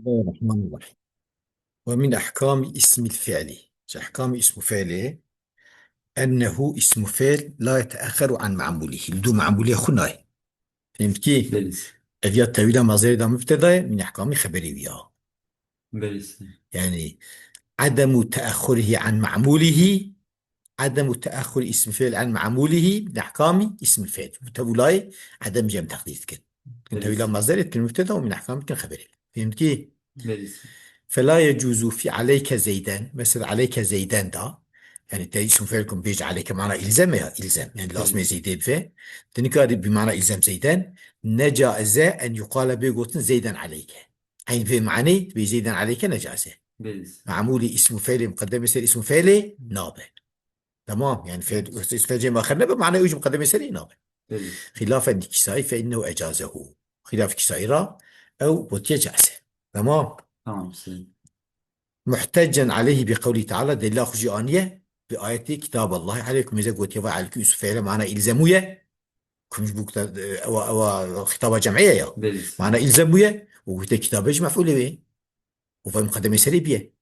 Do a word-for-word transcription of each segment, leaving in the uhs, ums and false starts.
Bismillahirrahmanirrahim. Ve min ahkami ismil fi'li. Ji ahkami ismu fi'li, ennehu ismu fi'l la yeteaxeru an ma'mulihi. Li dû ma'mulê xwe nayê. Fehmtî? Belê. Ev ya tewîla mazerê da mubtedayê, min ahkamî xeberê wî ya. Belê. Yani, ademu teaxurihi an ma'mulihi, ademu teaxuri ismi fi'l an ma'mulihi, min ahkamî ismi fi'l. Bu tewîlayê adem cem teqdîr dikin. Belê. Tewîla mazerê dikin mubteda û min ahkamî dikin xeberê. Fehmtî? Belê. Fela yecuzu fi aleyke zeyden. Mesela aleyke zeyden da. Yani te ism fi'l kum bêj aleyke mana ilzem ya, ilzem. Yani lazim e zeydê bive. Te nikarî bi mana ilzem zeyden. Ne caize en yuqale bê gotin zeyden aleyke. Eyn vê manê bê zeyden aleyke ne caize. Belê. Mamulî ismu fi'lê muqedemê ser ismu fi'lê nabe. Tamam, yani fi'l, ismu fi'l cem axir nebe, mana ew jî muqedemê serî nabe. Belê. Xilafen li Kisayî fe innehu ecazehu. Xilaf Kisayî ra ew gotiye caize. Tamam. Tamam, sê. Muhteccen aleyhi bi qewlî teala, delîla xwe jî aniye bi ayetê Kitaballahî aleykum, mêze gotiye vay aleykum ismu fi'le mana ilzemû ye. Kum ji bo kita-, ewa, ewa xitaba cem'î ye ya. Belê. Mana ilzemû ye. Û gotiye kitabe jî mef'ulê wê. Û vay muqedemê serê biye.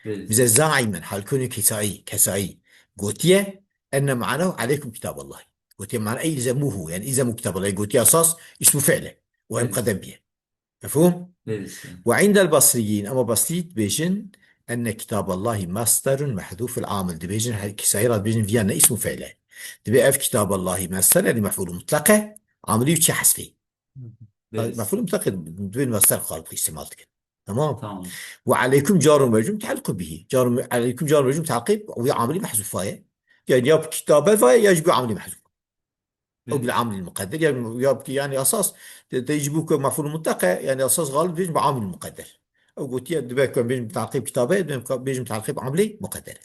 Belê. Mêze zaimen, halkûnê Kisayî, Kisayî gotiye, enne ma'nehu aleykum Kitaballahî. Gotiye mana ey ilzemûhu, yani ilzemû Kitaballahî. Gotiye esas ismu fi'le. Û em Belê. Muqedem biye. Mefhûm? Belê. Ve indel basriyîn, ama basrî dibêjin, enne Kitaballahî masderun mehdûful amil. Dibêjin, her Kisayî ra dibêjin, viya ne ismu fi'le. Dibê ev Kitaballahî masder, yani mef'ûl mutlaq e, amilî wî çi hesfê. Belê. Mef'ûl mutlaq e, dibê masder xalib îstimal dikin. Tamam? Tamam. Ve aleykum carun mecrûr mutaliqu bihi. Carun, aleykum carun mecrûr mutaliqî wî amilî mehzûfa ye. Yani ya bi kitabe va ye, ya jî bi amilî mehzûf. Ew Belê. Bil amilî muqedder, yani, ya, yani esas, te, te ji bo ku mef'ûl mutlaq e, yani esas xalib dibêjin bi amilî muqedder. Ew gotiye dibe ku em bêjin bi teqîb kitabe, dibe ku bêjin bi teqîb amilî muqedder.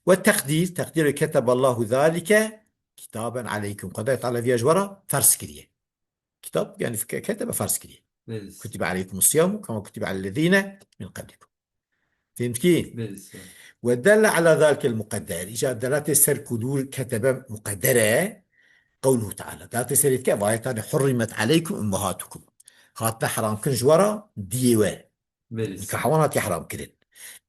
Ve teqdîr, teqdîr ve keteballahu zalike kitaben aleykum. Xwedayê Teala viya ji we re ferz kiriye. Kitab, yani ke-, ketebe ferz kiriye. Belê. Kutibe aleykum siyamu kema kutibe alellezine min qablikum. Fehmtî? Belê. Ve delle ala zalikel muqedder. Îca delatê ser ku dûr ketebe muqedder e. Qewluhu Teala. Delatê serê dike, ve ayetane hurrimet aleykum ummahatukum. Hatine heram kirin ji we re diyê we. Belê. Nikaha wan hatiye heram kirin.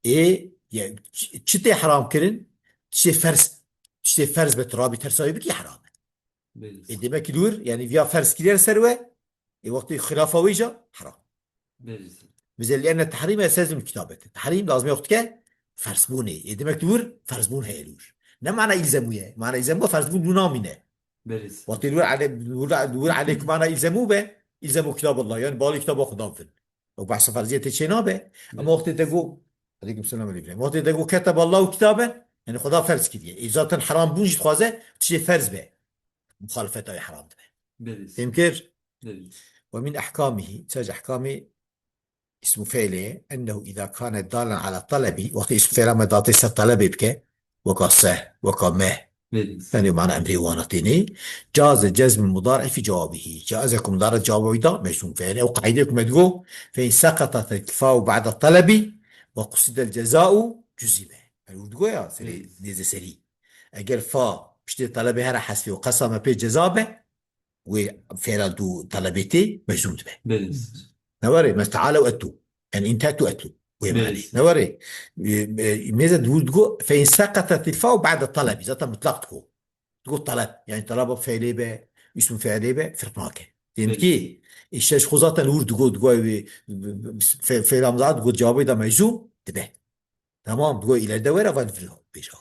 Ê, ya, çi, çi tê heram kirin? Tiştê ferz, tiştê ferz be tu rabî tersa wê bikî heram e. Belê. Ê, demek ki dûr, yani viya ferz kiriye ser we, ê, wextê xilafa wê ca, heram. Belê. Mesela, li'enne tehrîme yestelzimul kitabete. Tehrîm lazim e wextike ferzbûnê. Ê, demek dûr, ferzbûn heye dûr. Ne mana ilzemû ye. Mana ilzemû ferzbûn dû namîne. Belê. Wextê dûr ale-, dûr, dûr aleykum mana ilzemû be, ilzemû kitaballah. Yani balî kitaba Xudan bin. Ew behsa ferziyetê çê nabe. Ama Belê. Wextê te got, aleykum selam aleykum. Wextê te got keteballahu kitaben, yani Xuda ferz kiriye. Ê, zaten heram bûn jî dixwaze, tiştê ferz be. Muxalefeta wê heram dibe. Belê. Fêm kir? Belê. Ve min ahkamihi, çi ji ahkamê ismu fi'lê, ennehu iza kane dalen ala talebi, wextê ismu fi'la me datê ser talebê bike, weka se, weka me. Belê. Yani mana emrê wana tênê. Caze cezmul mudari fi cewabihi. Caze ku mudari cevabê wî da, meczûm. Fe yani ew qaîde ku me digo, fe in seqetat el fa'u ba'de talebi ve qusidel ceza'u cuzime. Yani wî digo ya, serê, Belê. Nêzê serî. Eger fa piştê talebê here hesfê û qesa me pê ceza be, wê fi'la dû talebê tê meczûm dibe. Belê. Ne were, mes tealew etu. Yani in tetu etu. Wê Belê. Manî. Ne were. E, e, mêze dûr digo, fe in seqetat il fa'u ba'de talebi. Zaten mutlak digo. Digo taleb. Yani taleba fi'lê be, ismu fi'lê be, firq nake. Diyelim Belê. Ki, işte ji xwe zaten ûr digo, digo wê, fe-, fi'la mudari digo cevabê da meczûm dibe. Tamam, digo ileride were van vir bêja.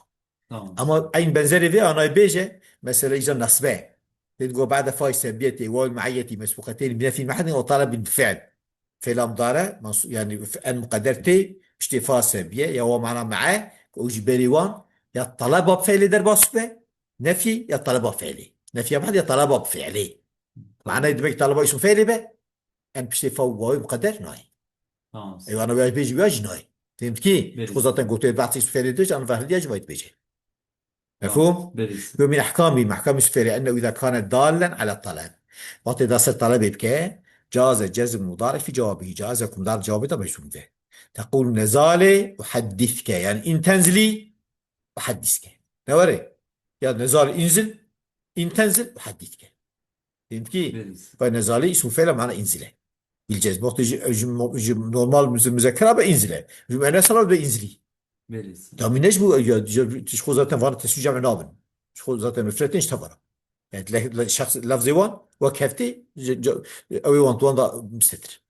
Tamam. Ama eyn benzerê vê anay bêje, mesela îca nasbe. Tê digo ba'de fay sebiyetê, wawil me'iyetî, mesbuqetên, bi nefî mehdin, o talebin bi fi'l. Fi'la mudare, mansu-, yani en muqedder tê, piştê fa sebiye, ya wa mana me'e, ku ew jî berê wan, ya taleba bi fi'lê derbas be, nefî ya taleba fi'lê. Nefî ya mehd ya taleba bi fi'lê. Manayê demek taleba îsm fi'lê be, en piştê fa û wawê muqedder nayê. Tamam. Ew ana wê bêjî wê jî nayê. Fehmtî? Belê. Xwe zaten gotiye behsî îsm fi'lê dibêje, an vehridiya jî vayt bêje. Mefhûm? Belê. Ve min ahkamî, mahkamî îsm fi'lê, ennehu îza kane dalen ala taleb. Wextê da ser talebê bike, caze cezm mudari fi cevabî, caze ku mudari cevabê da meczûm be. Teqûl nezale uhaddîske, yani in tenzilî uhaddîske. Ne were? Ya nezale inzil, in tenzil uhaddîske. Fehmtî? Belê. Ve nezale îsm fi'le mana inzile. Fîl cezm. Wextê ji, ji, ji normal müze-, müzekera be inzile. Ji müennes re be inzilî. Belê. Tamî ne ji bo, ya, ya, ji xwe zaten vana teswî cem'e nabin. Ji xwe zaten mufret in ji tevara. Yani le-, le-, şexs, lefzê wan wek heftê, ji, ji, ew ê wan tuwan da mistetir.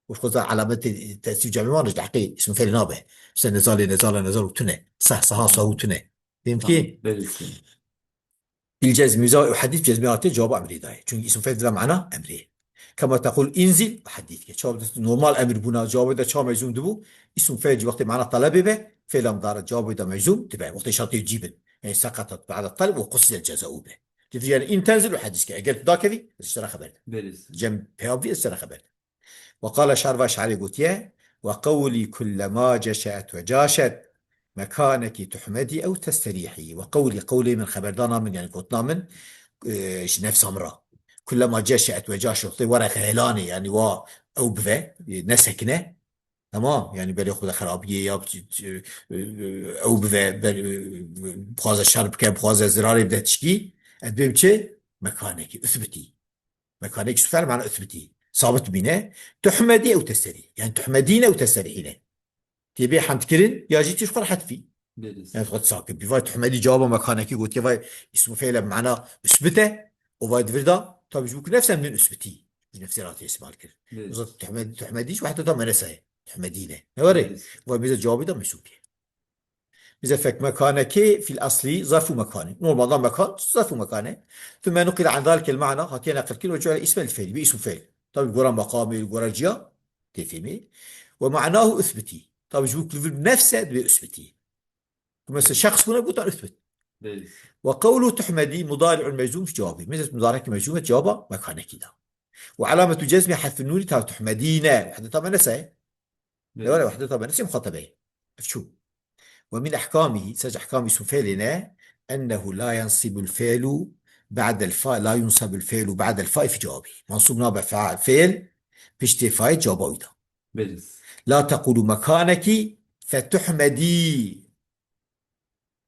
Û ji xwe zaten alametê teswî cem'ê wan ji heqê îsm fêl nabe. Mesela nezalê, nezala, nezal û tune. Seh, seha, sahû tune. Fehmî ki? Belê. Fîl cezm, wî za û hadîs cezmê hatiye cewaba emrê daye. Çünkü îsm fêl dida mana emrê. Kema tequl inzil û hadîs ke. Çawa normal emir bûna, cewabê de çawa meczûm dibû? Îsm fêl jî wextê mana talebê be, fêla mudare cewabê de meczûm dibe. Wextê şertê cî bin. Yani seqetet ba'de taleb ve quside ceza'u be. Dîtir yani in tenzil û hadîs ke. Eger tu dakevî, ez ji te re xeber de. Belê. Cem peyavî ez ji te re xeber de. Ve qale şair, va şairê gotiye, ve qewlî kullema ceşet ve caşet mekanekî tuhmedî ew testerîhî. Ve qewlî, qewlê min, xeberdana min, yani gotina min, e, ji nefsa min re. Kullema ceşet ve caşet, were xelanê, yani wa ew bive, e, nesekine. Tamam, yani belê xwe de xerabiyê ya, e, e, ew bive, ber-, e, bixwaze şer bike, bixwaze zirarê bide tişkî, ez bêm çi? Mekanekî, usbitî. Mekanekî îsm fêl mana usbitî. Sabit bîne. Tuhmedî ew testerî. Yani tuhmedîne ew testerîhîne. Tê bê hemdkirin ya jî tî ji xwe re hedfî. Belê. Yani xwe sakit bî. Vay tuhmedî cewaba mekanekî gotiye vay îsm fêl e mana usbite. O vay di vir da. Tabi ji bo ku nefse min usbitî. Ji nefsê re tê îstimal kir. Belê. Zaten tuhmedî, tuhmedî jî wehda ta menesa ye. Tuhmedîne. Ne were? Belê. Vay bize cewabî da mesûl bîye. Bize fek mekanekê fîl eslî zarf û mekan e. Normalda mekan, zarf û mekan e. Thumme nuqile an zalikel ma'na, hatiye neqil kirin ve cu'ile ismen li fêlî, bi îsm fêl. Tabi gora meqamê, gora ciya, tê fêmê. Ve ma'nahu usbitî. Tabi ji bo ku li vir nefse dibe usbitî. Ku mesela şexs bûne, gotan usbit. Belê. Ve qewlu tuhmedî mudari'un meczûm cevabî. Mesela mudarekî meczûm e, cevaba mekanekî da. Ve alametu cezmi hezfun nûnî ta tuhmedîne. Wehde ta menesa ye. Belê. Were wehde ta menesa muxatebe ye. Ev çû. Ve min ehkamî, serc ehkamî îsm fêlê ne, ennehu la yensibul fêlu ba'del fa, la yunsabul fêlu ba'del fa fi cevabî. Mansûb nabe fa-, fêl, piştê fayê cevaba wî da. Belê. La tequlu mekanekî fetuhmedî.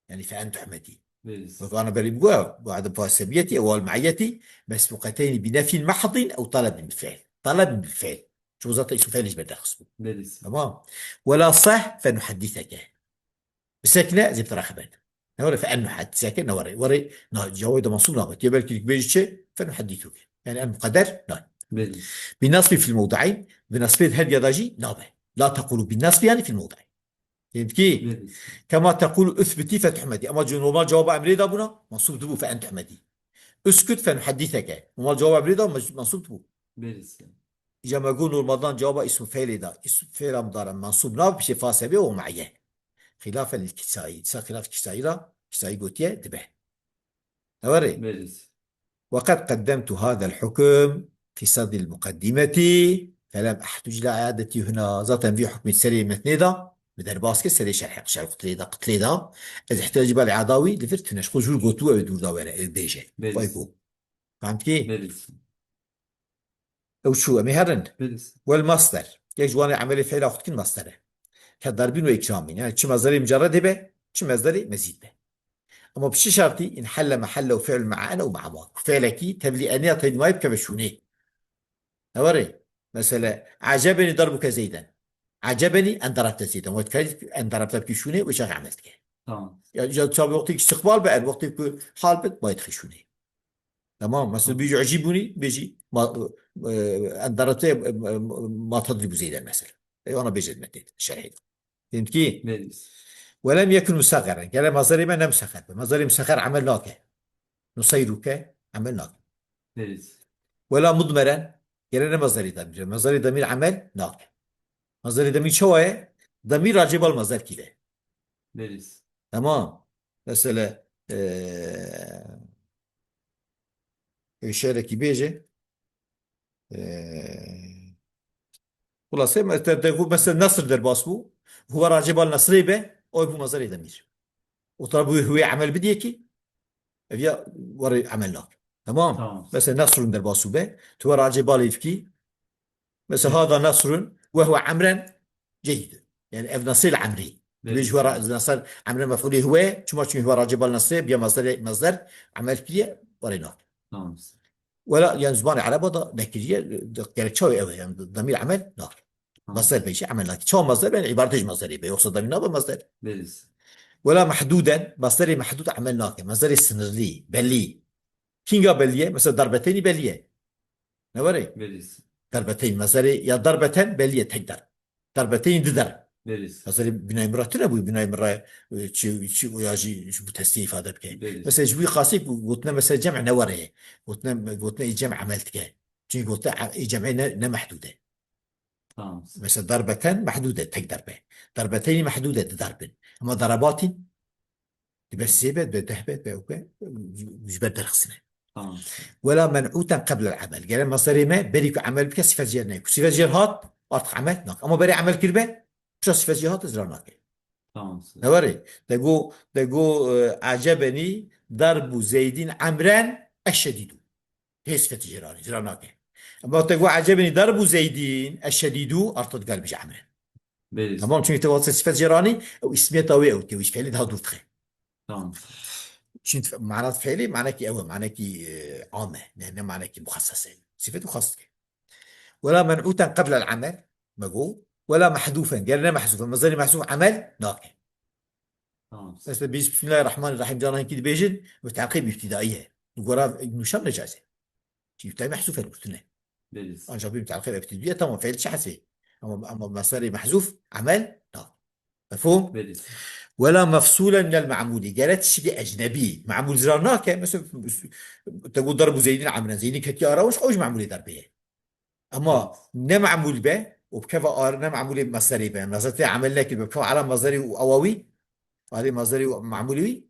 Yani fe en tuhmedî. Belê. Wek ana berî bigoya, ba'de fa sebiyetî, ew al me'iyetî, mesbuqeteynî bi nefyin mehdin ew talebin bil fêl. Talebin bil fêl. Ço zaten îsm fêlê ji ber derxist bû. Belê. Tamam. Wela seh fe nuheddiseke. Bisekine, ez ê bi te re xeber dim. Ne were fe en nuheddiseke, ne were. Were, na, cewabê de mansûb nabe. Tê belkî dibêjî çi? Fe nuheddisuke. Yani en muqedder, na. Belê. Bi nasbî fil mewdi'eyn, bi nasbê her diya da jî nabe. La tequlu bi nasbî yani fil mewdi'eyn. Fehmî ki? Belê. Kema tequlu usbitî fe tuhmedî. Ama normal cewaba emrê da bûna, mansûb dibû fe en tuhmedî. Uskut fe nuheddiseke. Normal cewaba emrê da mec-, mansûb dibû. Belê. Îca me got normaldan cevaba îsm fêlê da. Îsm fêla mudare mansûb nabe, piştê fa sebê û me'ye. Xilafen lil Kisayî. Dîsa xilaf Kisayî ra, Kisayî gotiye dibe. Ne were? Belê. Ve qed qeddemtu hadel hukm fi sedril muqeddimeti felem ehtuc ila iadetî huna. Zaten vî hukmî serê metnê da, bi derbas kir serê şerhê, şerh qutlê da, qutlê da. Ez ihtiyacî bal iada wî li vir tune. Ji xwe jûr gotu ew dûr da were, ew bêje. Belê. Vay ku. Fehmî ki? Belê. Ew çû, em ê herin. Belê. Wel masder. Yek ji wanê emelê feyla xwe dikin masder e. Ke darbîn û îkramîn. Yani çi mezderê mucerredê be, çi mezderê mezîd be. Ama bi çi şertî? In helle mehellehu fi'l ma'a ene û ma'a ma. Ku fi'lekî tevlî ene ya tevlî ma'yê bikeve şûnê. Ne were? Mesela, ecebenî darbuke Zeyden. Ecebenî en darabte Zeyden. Wet kayî en darabte bikî şûnê û şex emel dike. Tamam. Ya, ya çavi wextê ki istiqbal be, en wextê ku hal bit, bayt xişûnê. Tamam. Mesela, bêjî ecîbûnî, bêjî ma, e, en darabte, e, e, ma tadrîbû Zeyden mesela. E, ona bêje metê, şerhê. Fehmî ki? Belê. Welem yekun musageren. Gere mazerê me ne musager be. Mazerê musager emel nake. Nusayruke emel nake. Belê. Wela mudmeren. Gere ne mazerê demîr. Mazerê demîr emel nake. Mazerê demîr çawa ye? Demîr racê bal mazer kî ve. Belê. Tamam. Mesela, e, e, şerekî bêje. E, xulase, me-, te, te, mesela Nasr derbas bû. Huwa racê bal Nasrê be, oy bû mazerê demîr. O tara bû huwê emel bidiyekî, ev ya warê emel nake. Tamam? Tamam. Mesela Nasrun derbas bû be, tu wa racê balê fikî. Mesela hada Nasrun ve huwa emren ceyidun. Yani ev Nasrê li emrî. Belê. Bêj huwa ra-, Nasr emre mef'ulê huwe, çima çünkü huwa racê bal Nasrê, biya mazerê, mazer emel kiriye, warê nake. Tamam. Wela, yani zimanê ereba da nekiriye, de-, gerek çawa ew e, yani damîr emel nake. Tamam. Masder be jî emel nake. Çawa masder be? Yani îbaretê ji masderê be. Yoksa damîr nabe masder. Belî. Wela mehdûden, masderê mehdûd emel nake. Masderê sinirlî, belî. Kînga belî ye? Mesela darbeteynî belî ye. Ne were? Belî. Darbeteyn, masderê ya darbeten belî ye, tek darb. Darbeteyn, di darb. Belî. Mesela bînayê min re tune bû, bînayê min re, e, çi, çi oya jî, ji bo testiyê îfade bike. Belî. Mesela ji bo qasî gotine mesela cem ne were ye. Gotine, gotine ê cem emel dike. Çünkü gotine e, ê cemê ne, ne mehdûd e. Tamam. Mesela darbeten mehdûd e, tek darbe. Darbeteyn mehdûd e, di darb in. Ama darabatîn, dibe sê be, dibe deh be, dibe ew be, ji ber derxistine. Tamam. Wela men'ûten qeblel emel. Gere masderê me berî ku emel bike sifet jêr neyê. Ku sifet jêr hat, artık emel nake. Ama berê emel kiribe, pişta sifet jêr hat, ez ra nake. Tamam. Ne were? Te go, te go, e, ecebenî darbu Zeydîn Emren eşşedîdû. Hê sifet jêr anî, ji ra nake. Ama te go ecebenî darbu Zeydîn eşşedîdû, artık dibe ji Emren. Belî. Tamam, çünkü te wextê sifet jêr anî, ew îsmiyeta wê ew tê, wî ji fiilê daha dûr dixe. Tamam. Çünkü manat fiilî, manekî ew e, manekî, e, am e. Ne, ne manekî muxasses e. Sifet û xas dike. Wela men'ûten qeblel emel, me go. Wela mehdûfen, ger ne mehzûf e. Mezarî mehzûf emel nake. Tamam. Mesela biz Bismillahirrahmanirrahim cana hinkî dibêjin, û teqîb îbtidayî ye. Li gora Ibn Hişam necaiz e. Çi îbtidayî mehzûf e, gotine. Belî. Ancak bir müteakhir ebtî diye, tamam, fiil çi hesbê. Ama, ama masderê mehzûf, emel, na. Mefhûm? Belî. Wela mefsûlen minel me'mûlî. Gere tiştekî ecnebî. Me'mûl zira nake. Mesela, te got darbu Zeydîn Emren. Zeydîn ketiye ara, ew ji me'mûlê derbê ye. Ama ne me'mûl be, û bikeve ar-, ne me'mûlê masderê be. Masder tê emel nekiribe, bikeve ara masderê û ewa wî, arê masderê û me'mûlê wî,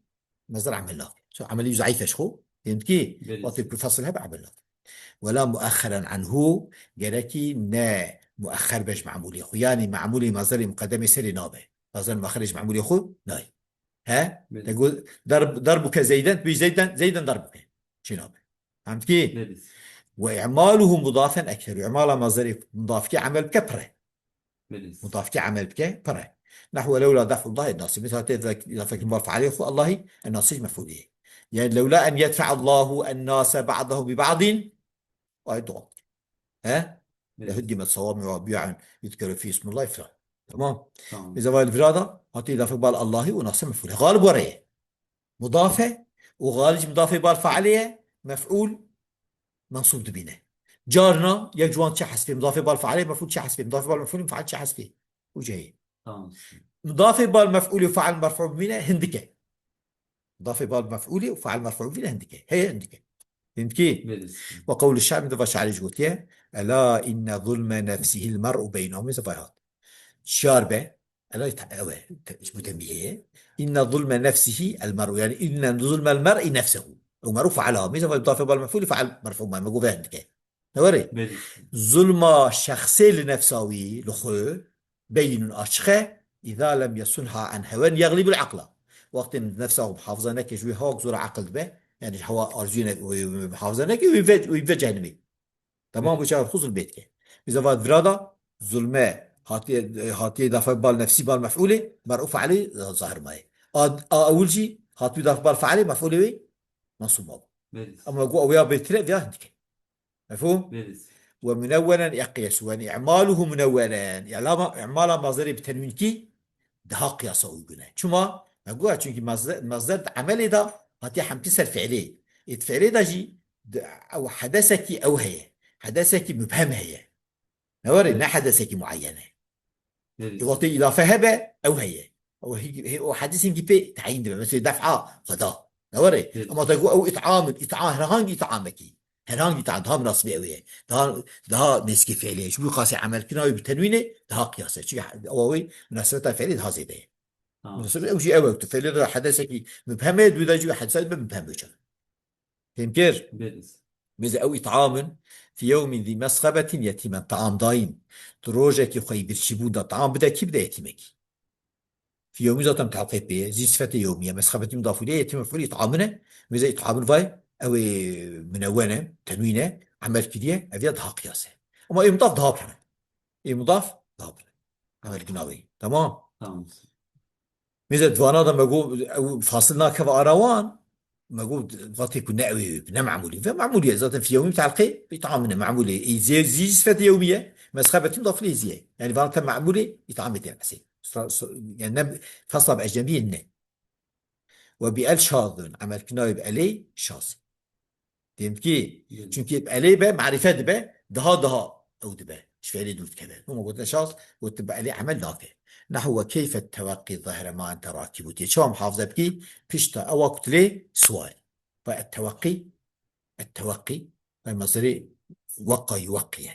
masder emel nake. Ço emelî zayîf e ji xwe. Fehmtî? Belî. Wextê ku fesil hebe emel nake. Wela muexxeren anhu, gerekî ne muexxer be ji me'mûlê xwe. Yanî me'mûlê masderê muqedemê serê nabe. Masder muexxerê ji me'mûlê xwe nayê. He? Belî. Te got, darb-, darbuke Zeyden, tu bêjî Zeyden, Zeyden darbuke. Çi nabe. Fehmtî? Belî. Ve i'maluhu mudafen ekseru. Îmala masderê mudafkî emel bike pir e. Belî. Mudafkî emel bike pir e. Nehwe lewla def'ullahi ennasi. Mesela tê de îdafekî bal fe'lê xwe Allahî, ennasi ji mef'ulê. Yani lewla en yedfe'allahu ennase ba'dahum bi ba'din. Ay doğru. He? Belî. Lehuddimet savami'u ve biya'un yuzkeru fi ismullahi filan. Tamam. Tamam. Mesela vay vira da hatî îdafek bal Allahî û nase mef'ulê. Galib were ye. Mudaf e û xaricî mudafê bal fe'lê ye, mef'ûl mensûb dibîne. Carna yek ji wan çi hesbê, mudafê bal fe'lê, mef'ûl çi hesbê, mudafê bal mef'ûlê, fe'l çi hesbê. Û ceyê. Tamam. Mudafê bal mef'ûlê û fe'l merfû bibîne, hindike. Mudafê bal mef'ûlê û fe'l merfû bibîne, hindike. Heye hindike. Hindikî. Belî. Ve qewlü şair, min de va şairê jî gotiye, ela inne zulme nefsihil mer'u beynehu, min de va hat. Şiyar be. Ela te-, ew e, te-, ji bo tenbîhê ye. Inne zulme nefsihi el mer'u. Yani inne zulmel mer'i nefsehu. Ew mer'u fe'la. Mêze ve mudafê bal mef'ulî fe'l merfû ma. Me got vê hindike. Ne were? Belî. Zulma şexsê li nefsa wî, li xwe, beyînun açiq e. Îza lem yesunha an hewen yeglîbul aqla. Wextê nefsa xwe muhafaza neke, ji wê hawak zora aqil dibe. Yani ji hewa arzuyê ne-, wê, wê muhafaza neke, wê ve, wê ve cehennemê. Tamam, bu çawa xwe zulmê dike. Bize va vira da zulme hatiye, hatiye îdafe bal nefsî, bal mef'ulê, mer'u fe'lê zahir maye. A, a ewil jî hatiye îdafe bal fe'lê, mef'ulê wê mensûb ma. Belî. Ama got ew ya bêtir e, ya hindike. Mefhûm? Belî. Ve munewwenen yeqyesu, yani i'maluhu munewwenen. I'lama, i'mala mazerê bi tenwînkî daha qiyasa uygun e. Çima? Me got, çünkü mazde-, mazder di emelê de hatiye hemtî ser fiilê. Ê di fiilê de jî di, ew hedesekî ew heye. Hedesekî mübhem heye. Ne were, ne hedesekî muayyen e. Belî. Ê wextê îdafe hebe, ew heye. Ew hî-, hê-, o hedis hingî pê tayîn dibe. Mesela def'a xwe da. Ne were? Belî. Ama te got ew ît'am in, ît'am, herhangi ît'amekî. Herhangi ît'am daha minasibê ew ye. Daha, daha nêzîkî fiilê. Ji bo qasê emelkirina wê bi tenwînê daha qiyas e. Çünkü ewa wê minasebeta fiilê daha zêde ye. Ha. Minasebet ew jî ew e. Tu fiilê de hedesekî mübhem e, dû de jî hedisa be mübhem biçe. Fêm kir? Belî. Mêze ew ît'am in, fi yewmin zî mesxebetin yetîmen, taam dayîn. Tu rojekî xwe yî birçîbûn de taam bide kî? Bide yetîmekî. Fi yewmî zaten telqê pê ye. Zî sifetê yewmî ye. Mesxebetî mudaf ileyh, yetîm mef'ûl ît'am in e. Mêze ît'am in vay, ew ê munewwen e, tenwîn e, emel kiriye, ev ya daha qiyas e. Ama ê mudaf daha pir e. Ê mudaf daha pir e. Emel gina wê. Tamam? Tamam. Mêze di vana de me got, ew fasil nakeve ara wan. me got, vatê ku ne ew ê, ne memûlî. Ve memûlî ye, zaten fi yewmî telqê, îtam min e, memûlî. Î zê-, zî sifetê yewmî ye, mesxebetin dafilê zî ye. Yani, van te memûlê, îtamê tê esê. Stra-, so-, yani, ne, fasla bi ecnebiyê ne. Ve bi el şazun, emelkirina wê bi elê şaz. Dêm ki, Hmm. Çünkü bi elê be, marife dibe, daha, daha ew dibe. Ji fiilê dûr dikeve. Ama gotin şaz, gotin bi elê emel nake. Nehu ve keyfe teveqqi zahre ma ente rakibû diye. Çawa muhafaza bikî, pişta ewa kutilê sual. Ve et teveqqi, et teveqqi, ve mazeri waqqa yuwaqqiye.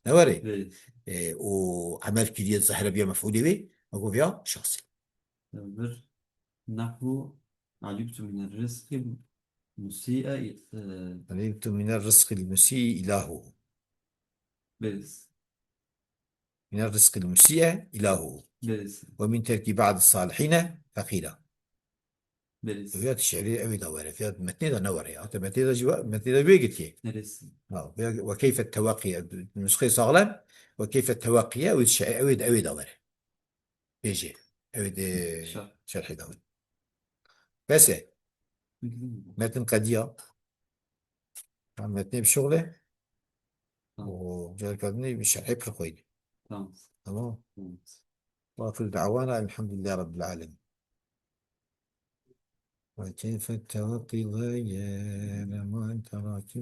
Ne were? Evet. E, o emel kiriye zahre biye mef'ulê wê, ve goviya şazê. Devir. Nehu alimtu miner rizqi musi'e, e, Alimtu miner rizqi musi'e ilahu. Beriz. Miner rizqi musi'e ilahu. Beriz. Ve min terki ba'di salihine fekila. Beriz. Viyat şi'rî ew da were. Viyat metnê da ne were ya. Hatta metnê da jî wa-, metnê da wê getiye. Beriz. Ha, ve, ve keyfe tevakiye. Nusxê sağlam. Ve keyfe tevakiye. Ew şi'rî ew da, ew da were. Bêje. Ew de Şer. Şerhê da. Bes e. Hı hı. Metin qediya. Ha, metnê bi şuxle. Tamam. O, carkadinê bi şerhê pir xweydi. Tamam. Tamam. Tamam. Ve ahiru da'wana elhamdülillahi rabbil alemin. Ve keyfe teveqqi ve ye, lema ente rakib.